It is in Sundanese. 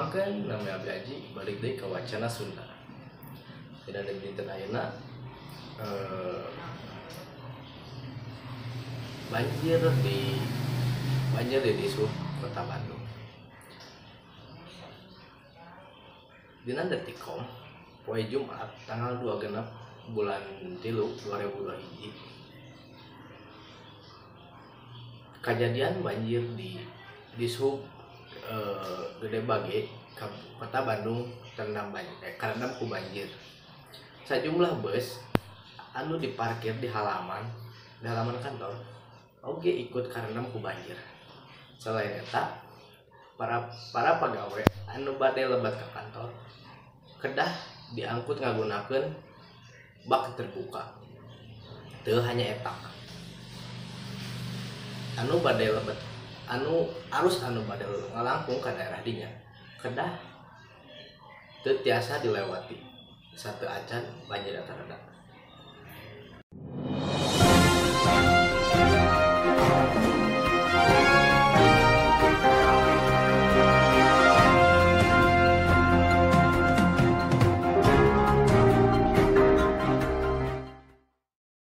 Tepangkeun, nami Abi Aji, balik deui ka Wacana Sunda. Dina dinten ayeuna eh, banjir di Dishub Kota Bandung. Dina Detikcom poe Jumat tanggal 2 genep bulan 3 2021, kajadian banjir di Dishub Gede Bage Kota Bandung terendam banjir, karendam ku banjir. Sajumlah bus anu diparkir di halaman kantor oge ikut karendam ku banjir. Selain eta, para pegawai anu bade lebat ke kantor kedah diangkut ngagunakeun bak terbuka. Teu hanya eta, anu bade lebet anu arus anu bade ngalangkung ka daerah dinya kedah teu tiasa dilewati satu acan banjir eta reda.